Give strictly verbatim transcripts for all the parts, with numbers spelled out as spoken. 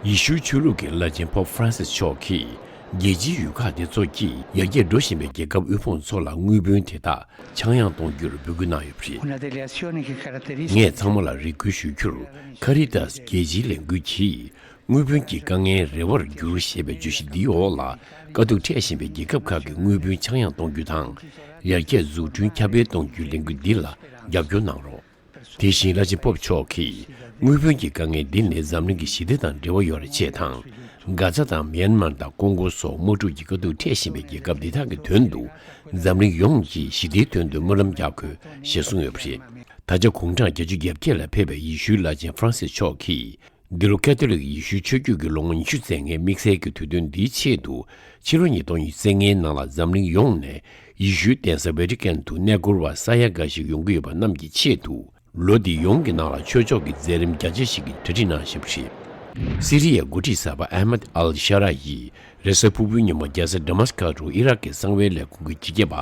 ཡེ་ཤུའི་ཆོས་ལུགས་ཀྱི་བླ་ཆེན་པོབ་ཧྥ་རན་སིས་མཆོག་གིས། རྒྱལ་སྤྱིའི་ཡུལ་ཁག་དེ་ཚོ་གིས་ཡར་རྒྱས་འགྲོ་བཞིན་པའི་རྒྱལ་ཁབ་དབུལ་ཕོངས་ཚོ་ལ་དངུལ་བུན་དེ་དག་ཆག་ཡང་གཏོང་རྒྱུར་འབོད་སྐུལ་གནང་ཡོད་པ་རེད། ངས་ཚང་མ་ལ་རེ་སྐུལ་ཞུ་རྒྱུར། ཁ་རི་ཏཱས་རྒྱལ་སྤྱིའི་ལས་འགུལ་གྱིས། དངུལ་བུན་གྱི་དཀའ་ངལ་རེ་བར་འགྱུར་ཞེས་པའི་བརྗོད་གཞི་འདིའི་འོག་ལ། དཀའ་སྡུག་འཕྲད་བཞིན་པའི་རྒྱལ་ཁབ་ཁག་གི་དངུལ་བུན་ཆག་ཡང་གཏོང་རྒྱུ་དང་། ཡར་རྒྱས་འཛུགས་སྐྲུན་ཁྱབ་སྤེལ་གཏོང་རྒྱུའི་ལས་འགུལ་འདི་ལ་རྒྱབ་སྐྱོར་གནང་རོགས། དེ་བཞིན་བླ་ཆེན་པོབ་མཆོག་གིས། དངུལ་བུན་གྱི་དཀའ་ངལ་འདི་ནི་འཛམ་གླིང་གི་ཞི་བདེ་དང་འབྲེལ་བ་ཡོད་རེད་ཅེས་དང་། གྷ་ཛ་དང་མྱན་མར་དང་ཀོང་ཀོ་སོགས་དམག་འཁྲུག་གི་དཀའ་སྡུག་འཕྲད་བཞིན་པའི་རྒྱལ་ཁབ་འདི་དག་གི་དོན་དུ། འཛམ་གླིང་ཡོངས་ཀྱིས་ཞི་བདེའི་དོན་དུ་སྨོན་ལམ་རྒྱག་དགོས་ཞེས་གསུངས་ཡོད་པ་རེད། ད་ཆ་དགུང་གྲངས་བརྒྱད་ཅུ་གྱ་བརྒྱད་ལ་ཕེབས་པའི་ཡེ་ཤུའི་བླ་ཆེན་ཧྥ་རན་སིས་མཆོག་གིས། འདི་ལོ་ཁ་ཐོ་ལིག་ཡེ་ཤུའི་ཆོས་བརྒྱུད་ཀྱི་ལོ་ངོ་ཉི་ཤུ་རྩ་ལྔའི་དམིགས་བསལ་གྱི་དུས་སྟོན་འདིའི་ཆེད་དུ། ཕྱི་ལོ་ཉིས་སྟོང་ཉི་ཤུ་རྩ་ལྔའི་ནང་ལ་འཛམ་གླིང་ཡོངས་ནས་ཡེ་ཤུའི་གདན་ས་ཝེ་ཏི་ཀན་དུ་གནས་སྐོར་བ་ས་ཡ་འགའ་ཞིག་ཡོང་གི་ཡོད་པ་རྣམས་ཀྱི་ཆེད་དུ། ལོ་འདི་ཡོངས་ཀྱི་ནང་ལ་ཆོས་ཕྱོགས་ཀྱི་མཛད་རིམ་རྒྱ་ཆེ་ཞིག་གི་གྲ་སྒྲིག་གནང་བཞིན་པ་རེད། སི་རི་ཡའི་འགོ་ཁྲིད་གསར་པ་ཨ་མད་ཨལ་ཤ་ར་ཡིས་རེས་གཟའ་ཕུར་བུའི་ཉིན་མོ་རྒྱལ་ས་ཌ་མཱ་སི་ཀ་རུ་ཨི་རག་གི་གསང་བའི་ལས་ཁུངས་ཀྱི་སྤྱི་ཁྱབ་པ་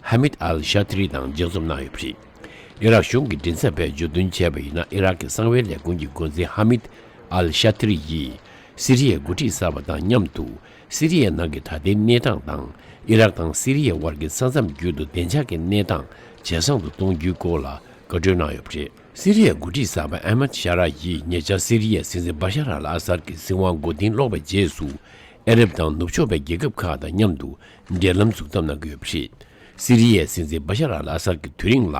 ཧ་མིད་ཨལ་ཤ་ཐི་རི་དང་མཇལ་འཛོམས་གནང་ཡོད་པ་རེད། ཨི་རག་གཞུང་གི་མགྲིན་ཚབ་པས་བརྗོད་དོན་བྱས་པ་ཡིན་ན། ཨི་རག་གི་གསང་བའི་ལས་ཁུངས་ཀྱི་འགོ་འཛིན་ཧ་མིད་ཨལ་ཤ་ཐི་རི་ཡིས་སི་རི་ཡའི་འགོ་ཁྲིད་གསར་པ་དང་མཉམ་དུ་སི་རི་ཡའི་ནང་གི་ད་ལྟའི་གནས་སྟངས་དང་། ཨི་རག་དང་སི་རི་ཡའི་དབར་གྱི་ས་མཚམས་བརྒྱུད་དུ་བདེ་འཇགས་ཀྱི་གནས་སྟངས་ཇེ་བཟང་དུ་གཏོང་རྒྱུའི་སྐོར་ལ་བཀའ་འཁྲོལ་གནང་ཡོད་པ་རེད། སི་རི་ཡའི་འགོ་ཁྲིད་གསར་པ་ཨ་མད་ཤ་ར་ཡིས་ཉེ་ཆར་སི་རི་ཡའི་སྲིད་འཛིན་བ་ཤར་ཨལ་ཨ་སར་གྱི་སྲིད་དབང་མགོ་རྟིང་སློག་པའི་རྗེས་སུ། ཨ་རབ་དང་ནུབ་ཕྱོགས་པའི་རྒྱལ་ཁབ་ཁག་དང་མཉམ་དུ་འབྲེལ་ལམ་འཛུགས་ཐབས་གནང་གི་ཡོད་པ་རེད། སི་རི་ཡའི་སྲིད་འཛིན་བ་ཤར་ཨལ་ཨ་སར་གྱི་དུས་རིང་ལ།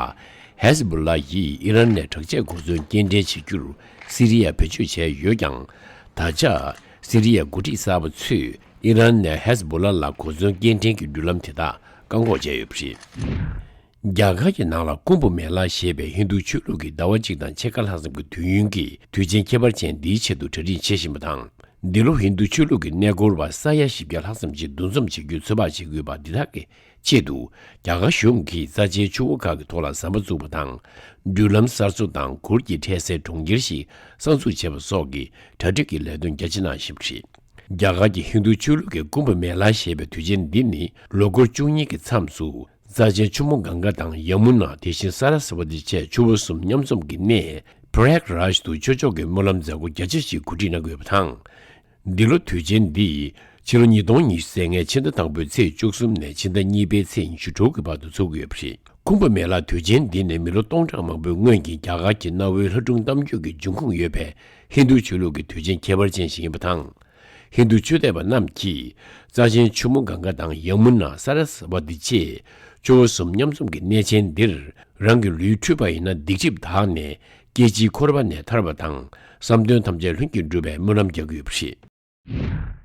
ཧེ་ཟི་བུ་ལ་ཡིས་ཨི་རན་ནས་དྲག་ཆས་གོ་མཚོན་སྐྱེལ་འདྲེན་བྱེད་རྒྱུར་སི་རི་ཡ་བེད་སྤྱོད་བྱས་ཡོད་ཀྱང་། ད་ཆ་སི་རི་ཡའི་འགོ་ཁྲིད་གསར་པ་ཚོས་ཨི་རན་ནས་ཧེ་ཟི་བུ་ལ་ལ་གོ་མཚོན་སྐྱེལ་འདྲེན་གྱི་འགྲུལ་ལམ་དེ་དག་བཀག་འགོག་བྱས་ཡོད་པ་རེད། རྒྱ་གར་གྱི་ནང་ལ་ཀུམ་བྷ་མེ་ལ་ཞེས་པའི་ཧིན་རྡུ་ཆོས་ལུགས་ཀྱི་ཟླ་བ་གཅིག་དང་ཕྱེད་ཀ་ལྷག་ཙམ་གྱི་དུས་ཡུན་གྱི་དུས་ཆེན་ཁྱད་པར་ཅན་འདིའི་ཆེད་དུ་གྲ་སྒྲིག་བྱེད་བཞིན་པ་དང་། འདི་ལོ་ཧིན་རྡུ་ཆོས་ལུགས་ཀྱི་གནས་སྐོར་བ་ས་ཡ་བཞི་བརྒྱ་ལྷག་ཙམ་ཞིག་འདུ་འཛོམས་བྱེད་རྒྱུའི་ཚོད་དཔག་བྱེད་ཀྱི་ཡོད་པ་འདི་དག་གི་ཆེད་དུ། རྒྱ་གར་གཞུང་གིས་རྩ་ཆེའི་ཆུ་བོ་ཁག་གི་ཐོག་ལ་ཟམ་པ་བཙུགས་པ་དང་། འགྲུལ་ལམ་གསར་བཟོ་དང་གུར་གྱི་འཕྲལ་སེལ་གྲོང་ཁྱེར་ཞིག་གསར་འཛུགས་བྱེད་པ་སོགས་ཀྱི་གྲ་སྒྲིག་གི་ལས་དོན་རྒྱ་ཆེ་གནང་བཞིན་པ་རེད། རྒྱ་གར་གྱི་ཧིན་རྡུ་ཆོས་ལུགས་ཀྱི་ཀུམ་བྷ་མེ་ལ་ཞེས་པའི་དུས་ཆེན་འདི་ནི་ལོ་འཁོར་བཅུ་གཉིས་ཀྱི་མཚམས་སུ། རྩ་ཆེན་ཆུ་མོ་གངྒཱ་དང་ཡ་མུ་ན། དེ་བཞིན་ས་ར་སི་ཝ་ཏི་བཅས་ཆུ་བོ་གསུམ་མཉམ་འཛོམས་ཀྱི་གནས་པྲ་ཡཱག་རཱཇ་དུ་ཆོས་ཕྱོགས་ཀྱི་སྨོན་ལམ་མཛད་སྒོ་རྒྱ་ཆེ་ཞིག་གོ་སྒྲིག་གནང་གི་ཡོད་པ་དང་། འདི་ལོ་དུས་ཆེན་འདི་ཕྱི་ལོ་ཉིས་སྟོང་ཉི་ཤུ་རྩ་ལྔའི་ཕྱི་ཟླ་དང་པོའི་ཚེས་བཅུ་གསུམ་ནས་ཕྱི་ཟླ་གཉིས་པའི་ཚེས་ཉི་ཤུ་དྲུག་གི་བར་དུ་འཚོགས་ཀྱི་ཡོད་པ་རེད། ཀུམ་བྷ་མེ་ལ་དུས་ཆེན་འདི་ནི་མི་ལོ་སྟོང་ཕྲག་མང་པོའི་སྔོན་གྱི་རྒྱ་གར་གྱི་གནའ་བོའི་ལྷ་སྒྲུང་གཏམ་རྒྱུད་ཀྱི་འབྱུང་ཁུངས་ཡོད་པའི་ཧིན་རྡུ་ཆོས་ལུགས་ཀྱི་དུས་ཆེན་ཁྱད་པར་ཅན་ཞིག་ཡིན་པ་དང་། ཧིན་རྡུ་ཆོས་དད་པ་རྣམས་ཀྱིས་རྩ་ཆེན་ཆུ་མོ་གངྒཱ་དང་ཡ་མུ་ན། ས་ར་སི་ཝ་ཏི་བཅས་ཆུ་བོ་གསུམ་མཉམ་འཛོམས་ཀྱི་གནས་ཆེན་འདིར། རང་གི་ལུས་འཁྲུད་པ་ཡིན་ན་སྡིག་སྒྲིབ་དག་ནས་སྐྱེ་འཆིའི་འཁོར་བ་ནས་ཐར་བ་དང་། བསམ་དོན་ཐམས་ཅད་ལྷུན་གྱིས་འགྲུབ་པའི་སྨོན་ལམ་རྒྱག་གི་ཡོད་པ་རེད།